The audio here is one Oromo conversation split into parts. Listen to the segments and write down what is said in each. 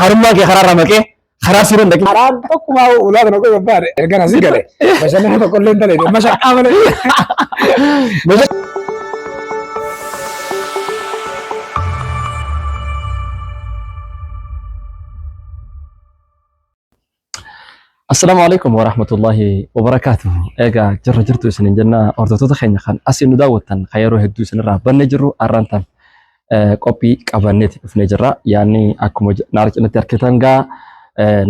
Karummaa kee karaarraa maqee karaa sirra hin dhaqin. Karaan tokkumaa ulaa kana qofa barbaade. Erga asii gale bashannana tokko illee hin taane mashaqqaa malee. Assalaamu alaikum warahmatullahi wabarakaatuh. Egaa jirra jirtu isinin jenna hordoftoota keenya kan asiin nu daawwattan kan yeroo hedduu isinirraa banne jirru har'aan tan qophii qabanneeti dhufnee jirra. Yaanni akkuma naara cinatti argitan gaa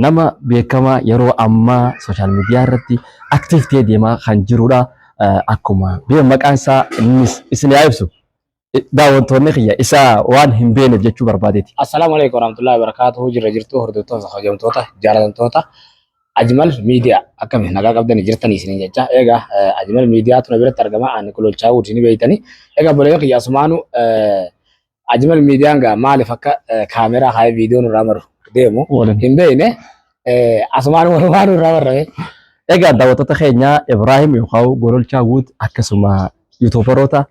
nama beekamaa yeroo ammaa sooshaal miidiyaa irratti aktiif ta'ee deemaa kan jirudha. Akkuma beekamu maqaan isaa innis isin yaa ibsu. Daawwattoonni kiyya isa waan hin beekneef jechuu barbaadeeti. Assalaamu alaikum warahmatullahi wabarakatuh. Jirra jirtu hordoftoota kabajamtoota jaalatamtoota Ajmal Miidiyaa akkami nagaa qabdanii jirtanii isiniin jecha. Egaa Ajmal Miidiyaa tuna biratti argama. Ani Gololchaa Wuud ni beektanii. Egaa obboleeyyan kiyya asumaanu Ajmal Miidiyaan gaa maaliif akka kaameraa kaayee viidiyoo nurraa maru deemu hin beekne. Asumaanu walumaa nurraa marrame. Egaa daawwattoota keenya Ibraahim yookaan Gololchaa Wuud akkasuma yuutuubaroota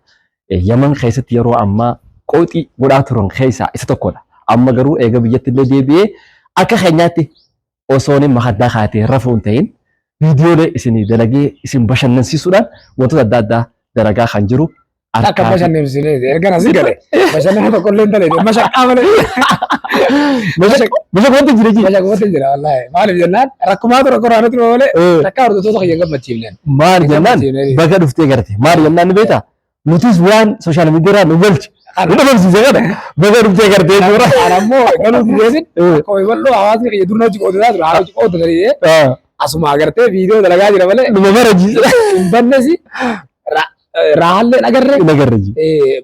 Yaman keessatti yeroo ammaa qooxii godhaa turan keessaa isa tokkodha. Amma garuu eega biyyatti illee deebi'ee akka keenyaatti osoo inni makaddaa kaatee rafuu hin ta'in viidiyoolee isinii dalagee isin bashannansiisuudhaan wantoota adda addaa dalagaa kan jiru Akka harkaa fi bashannansiisne erga asii gale bashannana tokko illee hin taane mashaqqaa malee. Mashaqoota jira jira. Mashaqoota jira wallaahi. Maaliif jennaan rakkumaatu rakkoo raanatu malee takka hordoftoota kiyya gammachiifneen. Maal jennaan baga dhuftee garte maal jennaan ni beektaa nutis waan sooshaal miidiyaa nu galche nu dhabamsiise kana baga dhuftee garte jechuudha. Ana ammoo galuu dideesin akkuma bal'oo hawaasni kiyya durna hojii qoodataa ture haala hojii qoodatanii asuma agartee viidiyoo dalagaa jira malee Numa bara jiisa. hin bannesi raahallee agarree Hin agarre ji.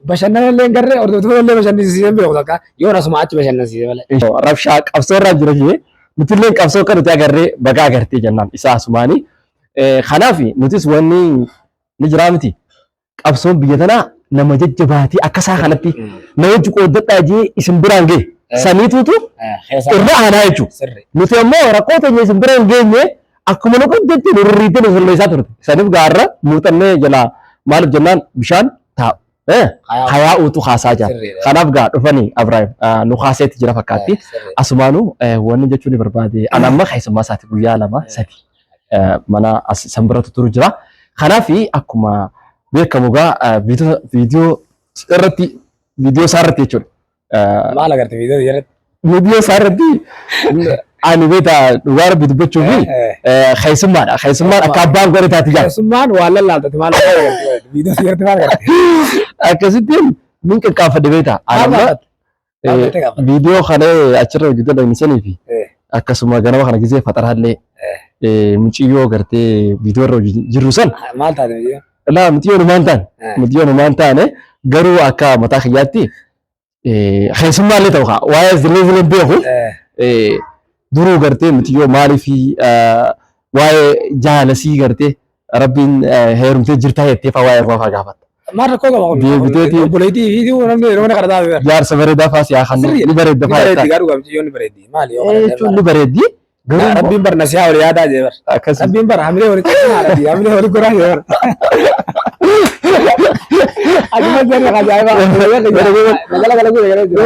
bashannanallee hin garree hordoftoota illee bashannansiisee hin beeku takka yoon asuma achi bashannansiise malee. Rabshaa qabsoo irraa jira jee nutillee qabsoo akka nuti agarree baga agartee jennaan isaa asumaanii. Kanaaf nutis wanni ni jiraa miti. Qabsoon biyya tanaa nama jajjabaatee akka isaa kanatti na wajji qooddadhaa jee isin biraan gahe. Saniituutu irra aanaa jechuudha. Nuti ammoo rakkoo teenya isin bira hin geenye akkuma nu qoddetti nu rurriittee nu sirreessaa turte. Saniif gaarra muuxannee jalaa maaliif jennaan bishaan taa'u. Hayaa'uutu haasaa jira. Kanaaf gaa dhufanii Abrahaam nu kaaseetti jira fakkaatti. Asumaanuu wanni jechuun ni barbaade. Ani amma keessummaa isaati guyyaa 2 3 mana as san biratti turu jira. Kanaaf akkuma beekamu gaa viidiyoo irratti viidiyoo isaa irratti jechuudha. Maal agarte viidiyoo irratti? Viidiyoo isaa irratti ani beektaa dhugaa rabbi dubbachuu fi keessummaadha. Keessummaan akka abbaan godhe taati jaa. Keessummaan waan lallaaltati maal agarte viidiyoo irratti maal agarte? Akkasittiin nin qaqqaanfadhe beektaa. Ani amma viidiyoo kana achirra hojii dalagni sanii fi akkasuma ganama kana gisee faxaraallee muciyyoo gartee viidiyoo irra hojii jirru san. Maal taate muciyyoo? Laa muciyyoo numaan taane. Muciyyoo numaan taane garuu akka mataa kiyyaatti keessummaa illee ta'u kaa waa'ee zilee beeku duruu gartee muciyyoo maaliif waa'ee jaalasii gartee rabbiin heerumtee jirtaa jettee faa waa'ee faa gaafatta. Maal rakkoo qaba kun? Deebiteeti. Obboleettii fi namni yeroo mana kana taa'e. Jaarsa bareedaa faa si haa kannu ni bareedda Ni faa bareeddi jettaa. garuu gamciyyoon ni bareeddi. Maali yoo kana Jechuun ni bareeddi. Garuu immoo Rabbiin bar nasihaa wal yaadaa jee bar. akkasii. Rabbiin bar hamilee wal cabsinaa rabbi hamilee wal goraa jee bar. Ajuma jarri ajaa'iba. Magala gala gala gala jira.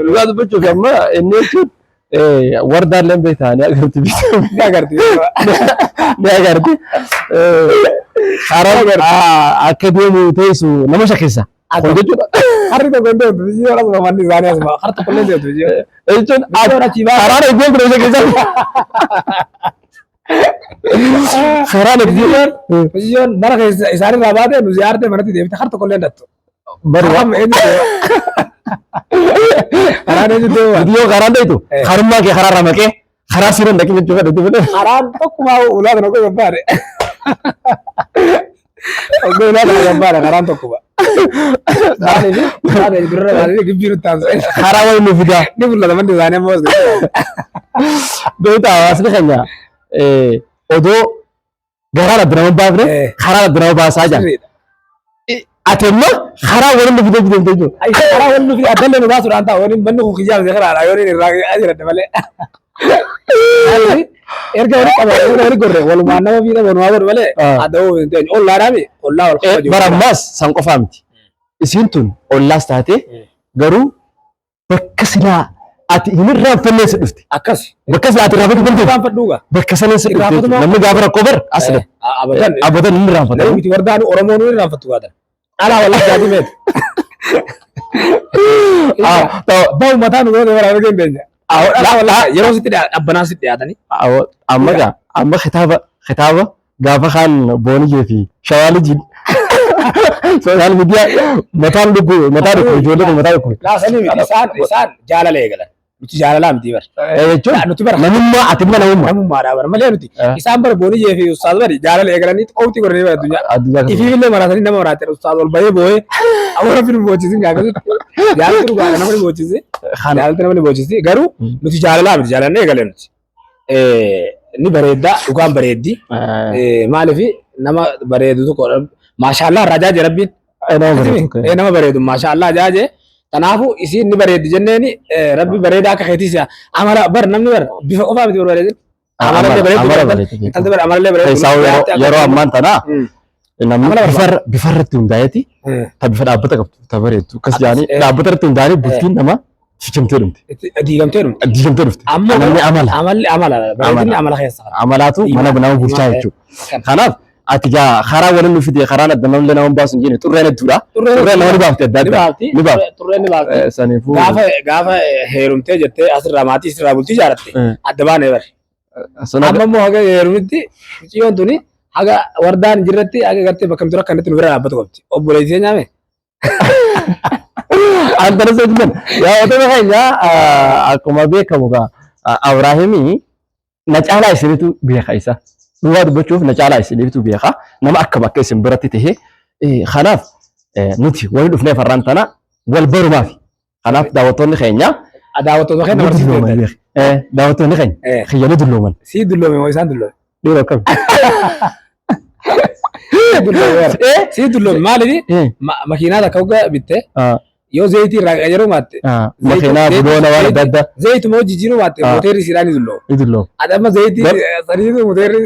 Dhugaa dubbachuuf amma inni jechuun wardaan beektaa ni agarti. Ni agarti. Ni agarti. Karaa akka deemu teessu nama shakkisa. Kun jechuudha. Harri tokko hin deemtu biyyi asuma manni isaanii asuma harri tokko illee deemtu biyyi. Jechuun Biyyoon achii ba'a. karaan eegdee ture isa keessa. Karaan eegdee. Biyyoon mana keessa isaanirraa baatee nu ziyaartee manatti deebite harri tokko illee hin dhattu. Bari Karaan eenyu deema? Karaan eenyu deema? Yoo karaan dheetu karummaa kee karaa ramaqee karaa sirra hin dhaqin jechuu fedhe fedhe. Karaan tokkumaa ulaa kana qofa barbaade. Oggoo ulaa kana barbaade karaan tokkuma. Maaliif maaliif durra maaliif gibbii nutti taasise. Karaa wayii nu fidaa. Ni mul'ata manni isaanii ammoo as Beektaa hawaasni keenya odoo garaan adda nama baafne karaan adda nama baasaa jira. Ati immoo karaa waliin nu fidee deemtee jiru. Karaa waliin nu fidee addallee nu baasuudhaan ta'a waliin manni kun kiyyaa miti karaadha yoo inni irraa jiradhe malee. Erga wali qaba erga wali gorre walumaan nama fiixa walumaa godhu malee adda hoo hin teenye ollaadhaami ollaa wal qaba jiru. Bara ammaas san qofaa miti. Isiin tun ollaas taate garuu bakka silaa Ati hin irraanfannee si dhufte. Akkas. Bakka silaa ati irraanfachuu dandeessu. Irraanfadhu gaa. Bakka saniin si dhufte. Irraanfatuma- Namni gaafa rakkoo bar as dhufe. Abadan. Abadan hin irraanfatu. Namni miti wardaan Oromoon hin irraanfattu gaatan. Alaa wallaggaati meeti. Ah, ta'u- Bahu mataa nu gootee waraabee keenya beenya. Ah, Alaa wallaggaa yeroo sitti dhabbanaa sitti dhiyaatanii. Amma gaa amma kitaaba kitaaba gaafa kaan boonijee fi shawaalijii sooshaal miidiyaa mataan dhukku mataa dhukku ijoollee kun mataa dhukku. Laasanii miti isaan isaan jaalala eegalan. Nuti jaalalaa miti bar. Jechuun Nuti bara namummaa ati immoo namummaa. namummaadhaa bara malee nuti Eh. isaan bara boonijee fi ustaaz bari jaalala eegalanii qawxii godhanii bara addunyaa. Addunyaa kana. Ifii illee maraatanii nama maraatee ustaaz ol bahee boo'ee amma rabbi nu boochisin gaafasitti jaalalli dhugaadha nama ni boochisi. Kana. Jaalalli nama ni boochisi garuu Mm. nuti jaalalaa miti jaalallee eegalee nuti. Ni bareedda dhugaan bareeddi. Maaliif nama bareedu tokko maashaallah irraa jaaje rabbiin. Nama bareedu. Nama bareedu maashaallah jaaje. Kanaafuu isiin ni bareeddi jenneeni rabbi bareedaa akka keetii si'a amala bar namni bar bifa qofaa miti barbaadee amalallee bareedu Amala bareedu. intalti bar amalallee bareedu. Keessaa yeroo ammaan tana namni Amala barbaada. bifarratti hundaa'eeti ta bifa dhaabbata qabdu ta bareeddu akkas jedhanii dhaabbata irratti hundaa'anii bultiin nama cicimtee dhumte. Diigamtee dhumte. Diigamtee dhufte. Ammoo Namni amala. Amalli amala bareedinni amala keessa. Amalaatu mana nama bulchaa Imaa, jechuudha. kan. Kanaaf ati gaa karaa waliin nu fide karaan adda namni nama baasu hin jenne xurreen hedduudha. Xurreen nama ni baafte adda Ni addaa. baafti. Ni baafti. Xurreen ni baafti. Saniifuu. Gaafa gaafa heerumtee jettee asirraa maatii asirraa bultii ijaarratte adda baanee bari. Sana Amma immoo haga heerumitti mucayyoon tuni haga wardaan jirratti haga gartee bakka dura kanatti nu bira dhaabbatu qabdi. Obboleettii nyaame. Antana seejinan yaa otoo keenya akkuma beekamu gaa Abrahaamii na caalaa isinitu beeka isa. Dhugaa dubbachuuf na caalaa isinitu beeka. Nama akkam akka isin biratti tahe kanaaf nuti waliin dhufnee farraan tana wal barumaaf. Kanaaf daawwattoonni keenya Daawwattoota keenya nu barsiisuu dullooman dandeenya. beeka. Daawwattoonni keenya kiyya nu dullooman. Sii dulloome moo isaan dulloome? Dhiiroo akkam. Sii dulloome. Sii dulloome maaliif makiinaa takka hoggaa bitte yoo zayitii irraa qayyaruu baatte Makiinaa buloona waan adda addaa zayituma hojii jijjiiruu baatte moteerri siidhaan ni dullooma. ni dulloomu. Ati amma zayitii saniitu moteerri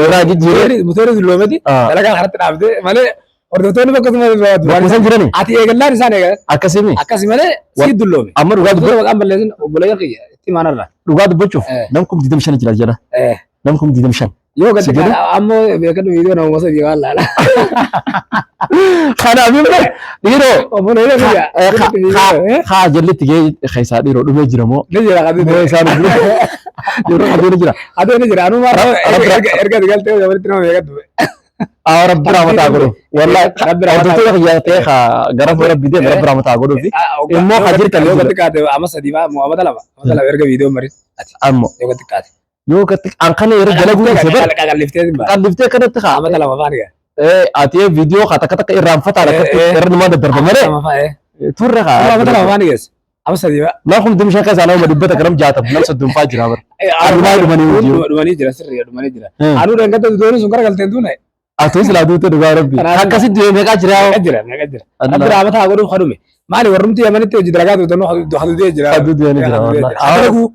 Irraa jijjiiree moteerri dulloometi dalagaa karatti dhaabde malee hordoftoonni bakka suma Bakkuma isaan jiranii ati eegallaan isaan eegalan akkasimi akkasi malee sii dulloome. amma dhugaa Dura maqaan balleessin obboleeyyan kiyya itti maanarra. Dhugaa dubbachuuf nam 25,000 jira jedha. Nam 25,000. Yoo gadi Si jedhu? Ammoo beekadhu viidiyoo nama sadii waan laala. Kanaaf immoo dhiiroo Obboleeyyan kiyya. haa jallitti gahee keessaa dhiiroo dhumee jira moo? Ni jira qadii. Moo isaan jiru? Yeroo qadii ni jira. Aduu ni jira anuma Rabbi- erga ati galtee walitti nama beekadhu. Haa rabbi rahmataa godhu. Wallahi Rabbi rahmataa hordoftoota kiyya ta'ee haa gara fuula rabbi deeme rabbi rahmataa godhuu fi immoo haa jirtan Yoo ni gadi kaate amma sadii maa amata lama amata lama erga viidiyoo marin ati ammoo yoo gadi kaate. Yoo gadi an kana yeroo dalaguu dhiise bar Qalliftee hin baane. qalliftee kanatti haa Amata lama faan gaa. Ati viidiyoo haa takka takka irraanfataan akkatti irra namaa daddarba malee Lama faa turre haa. Amata lama faan geesse. Amma sadii faa. Nama 25,000 keessaa nama 160 nama 30 faa jira bara. Adumaa dhumanii hojii. Dhumanii jira sirrii dhumanii jira. Anuu dhangadda doonii sun garagalteen duune. Atuu silaa duute dhugaa rabbi. Kanaaf- Akkasitti du'ee meeqaa jira Meeqa jira meeqa jira. Rabbi raamata haa godhuuf hadume. Maali warrumti Yamanitti hojii dalagaa turtanuu hadudee jira. Hadudee ni jira, wallahi. Hadalaguu.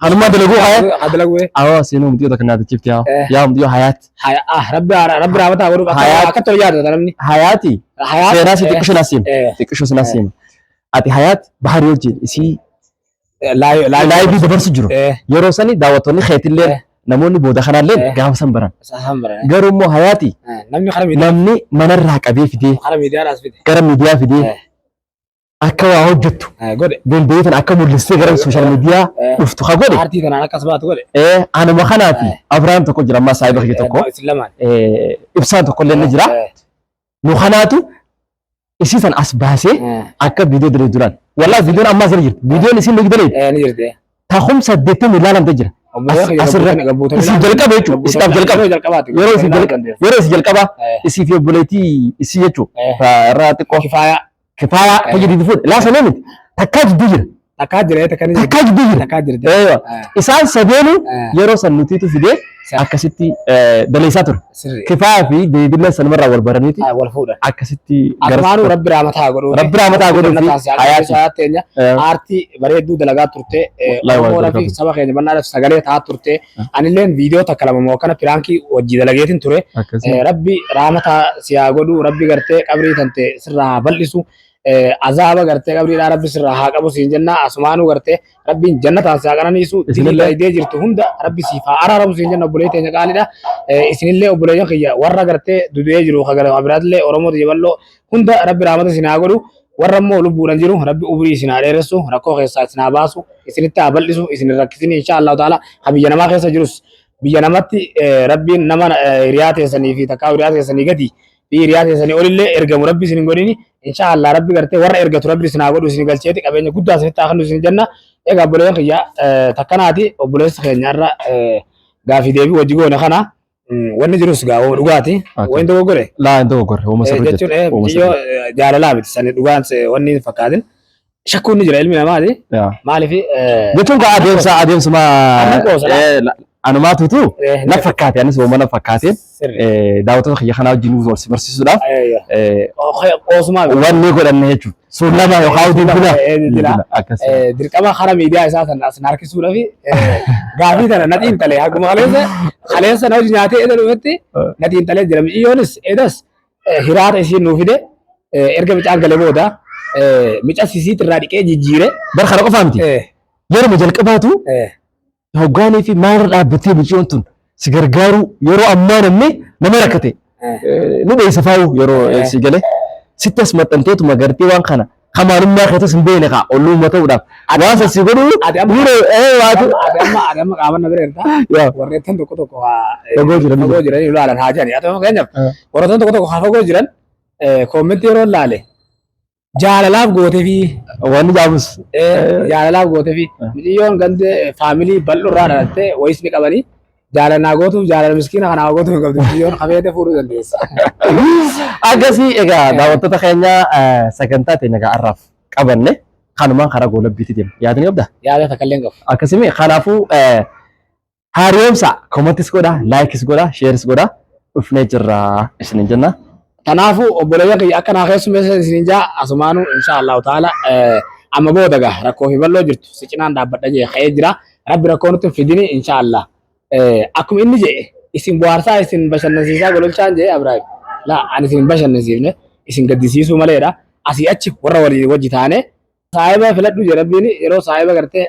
Hanumaa dalaguu haa. Hadalaguu. Awwa seenuu mudhii tokko naati chifti haa. Yaa mudhii hayaat. Rabbi rabbi raamata haa godhuuf Hayaat. akka tole yaadata namni. Hayaati. Hayaat. Seenaa si xiqqisho naa siima. Xiqqisho si naa siima. Ati hayaat baharii wajjin isii laayivii dabarsu jiru. Yeroo sani daawwattoonni keetillee namoonni booda kanaallee gaafa san baran. Garuu immoo hayaati Namni kara miidiyaa namni manarraa qabee fidee kara miidiyaadhaas fide. gara miidiyaa fidee akka waa hojjettu Godhe. danda'ee tan akka mul'istee gara sooshaal miidiyaa dhuftu ka godhe. Aartii kanaan akkas baatu godhe. Anuma kanaa fi Abiraam tokko jira ammaa saahiba kiyya tokko Isin lamaan. Ibsaan tokko illee ni jira. Nu kanaatu isii san as baasee akka viidiyoo dalee duraan. Wallahi viidiyoon ammaa asirra jirti. Viidiyoon isiin nuti dalee Ni jirti. takum 80 ilaalamte jira. Asirra isii jalqaba jechuudha. Isiidhaaf jalqaba. Yeroo jalqabaati. Yeroo isii jalqaba. Yeroo isii jalqaba isii fi obboleettii isii jechuudha. Irraa xiqqoo. Kifaayaa. Kifaayaa fayyadii fuudhe. Laasa nee miti. Takkaa jidduu jira. Takkaa jira takkaa ni jirti. Takkaa jidduu jira. Takkaa jirti. Eeyyoo. Isaan sadeenu yeroo san nutiitu fidee akkasitti daleessaa ture. Sirri. Kifaayaa fi deebiillee sanumarraa wal baraniiti Wal fuudhan. akkasitti gara Asumaanuu rabbi raamataa haa godhuu. Rabbi raamataa haa godhuu fi hayaati. hayaati. Teenya aartii bareedduu dalagaa turte. Wallahi waan Oromoodhaa fi dalagaa saba keenya bal'aadhaaf sagalee ta'aa turte. Anilleen viidiyoo takka lama moo akkana piraankii wajjii dalageetiin ture. Akkasii. Rabbi raamataa si haa godhu. Rabbi gartee qabrii tante sirraa haa bal'isu. Azaaba gartee qabriidhaa rabbi sirraa haa qabu siin jenna. Asumaanuu gartee rabbiin jannataan si haa qananiisu. Dilii Isinillee dalaydee jirtu hunda rabbi siif haa araaramu siin jenna obboleettii teenya qaaliidha. Isinillee obboleeyyan kiyya warra gartee dudu'ee jiru ka gara biraatillee Oromoo jabal'oo hunda rabbi rahmata isin haa godhu. Warra immoo lubbuudhaan jiru rabbi umrii isin haa dheeressu rakkoo keessaa isin haa baasu isinitti haa bal'isu isin hin rakkisini insha Allahu ta'ala ka biyya namaa keessa jirus biyya namatti rabbiin nama hiriyaa teessanii fi takkaa hiriyaa teessanii gadi fi hiriyaa teessanii olillee ergamu rabbi isin hin godhini insha Allah rabbi gartee warra ergatu rabbi isin haa godhu isin galcheeti qabeenya guddaa isinitti haa kennu isin jenna. Egaa obboleeyyan kiyya takkanaati obboleessa keenya irra gaafii deebii wajji goone kana wanni jirus gaa wama dhugaati. Wanni dogoggore. Laa hin dogoggorre wama sirrii Jechuun jette. Wama mucayyoo sirrii. jaalalaa miti sani dhugaan wanni hin fakkaatin. Shakkuun ni jira ilmi namaati. Yaa. Maaliif Jechuun kaa adeemsa adeemsuma Annan qoosa laa. anumaatutu na fakkaate anis wama na fakkaateen Sirri. daawwattoota kiyya kanaa wajjin wal si barsiisuudhaaf Qoosumaa miti. wanni godhanne jechuudha. Sun lama yookaan dildila. Dildila. Akkas. Dirqama kara miidiyaa isaa sana as harkisuudhaaf gaafii tana na xiinxalee akkuma kaleessa kaleessa na hojii nyaatee eda dhufetti na xiinxalee jira. Miciyyoonis edas hiraata isiin nuu fide erga micaan galee booda mica sisiit irraa dhiqee jijjiire. Bar kana qofaa miti. Yeruma jalqabaatu hoggaanii fi maalirra dhaabbattee mucayyoon tun si gargaaruu yeroo ammaa namni nama rakkate ni dheessa faa'u yeroo si gale sitti as maxxanteetuma gartee waan kana kamaalummaa keetas hin beekne kaa olluumma ta'uudhaaf waan san si godhu Ati amma yeroo waatu ati amma qaama na bira jirta. Yaa. Warreettan tokko tokko haa Fagoo jiran. Fagoo jiran ilaalan haa jedhani. Ati amma fakkeenyaaf warroottan tokko tokko haa fagoo jiran koomentii yeroo ilaale jaalalaaf gootefi Wanni jaamus. Jaalalaaf gootefi mucayyoon gandee faamilii bal'oo irraa dhalattee wayis ni qabanii jaalanaa gootuuf jaalala miskiina kanaa gootuuf hin qabdu mucayyoon kabeete fuudhuu dandeessa. Akkasii egaa daawwattoota keenya sagantaa teenya egaa har'aaf qabanne kanumaan karaa goolabbiitti deema. Yaada ni qabdaa? Yaada takka illee hin qabu. Akkasii kanaafuu Haariyomsa komantis godha, laikis godha, sheeris godha. Dhufnee jirra isinin jenna. Kanaafuu obboleeyyan kiyya akka naa keessummeessan isinin jaa asumaanuu insha Allahu ta'ala amma booda gaa rakkoo fi bal'oo jirtu si cinaan dhaabbadha jee ka'ee jira. Rabbi rakkoo nutti hin fidini insha Allah. Akkuma inni jedhe isin bohaarsaa isin bashannansiisaa gololchaan jee Abraahim. Laa ani isin hin bashannansiifne isin gaddisiisuu maleedha. Asii achi warra walii wajji taane Saahiba filadhu jedhe Rabbiin yeroo saahiba gartee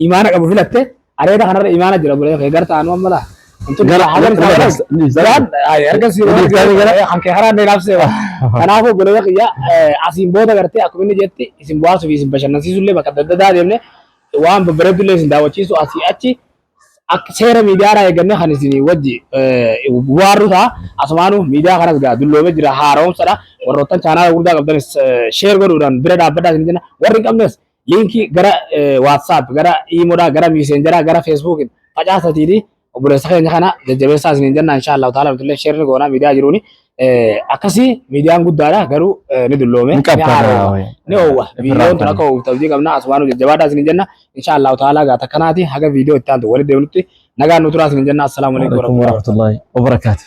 imaana qabu filatte areeda kanarra imaana jira bulee kee garta anu amma laa. Wantoonni Gara hagan isaa gara waan ay erga si kan kee karaan dheeraaf seewa. Kanaafuu bulee kiyya asiin booda gartee akkuma inni jetti isin bohaarsuu fi isin bashannansiisuu illee bakka adda addaa deemne waan babbareedu illee isin daawwachiisu asii achi akka seera miidiyaadhaa eeggannee kan isin wajji waarru ta'a. Asumaanuu miidiyaa kanas gaa dulloomee jira haaromsadha. Warroottan chaanaala gurguddaa qabdanis sheer godhuudhaan bira dhaabbadhaa isin jenna. Warri hin qabnes liinkii gara WhatsApp, gara Iimoodhaa, gara Miiseenjaraa, gara Feesbuukiin facaasatiiti obboleessa keenya kana jajjabeessaa isiniin jenna insha Allahu ta'ala nutillee sheer ni goona miidiyaa jiruuni. Akkasii miidiyaan guddaadha garuu ni dulloome Ni ni qabda. haaroma ni oowwa viidiyoon tun akka oowwuuf abdii qabna asumaanuu jajjabaadhaa isiniin jenna. Insha Allahu ta'ala gaa takkanaati haga viidiyoo itti aantu walitti deemnutti nagaan nu turaa isiniin jenna. Assalaamu alaikum Alaikum warahmatullahi warahmatullahi wabarakatuh.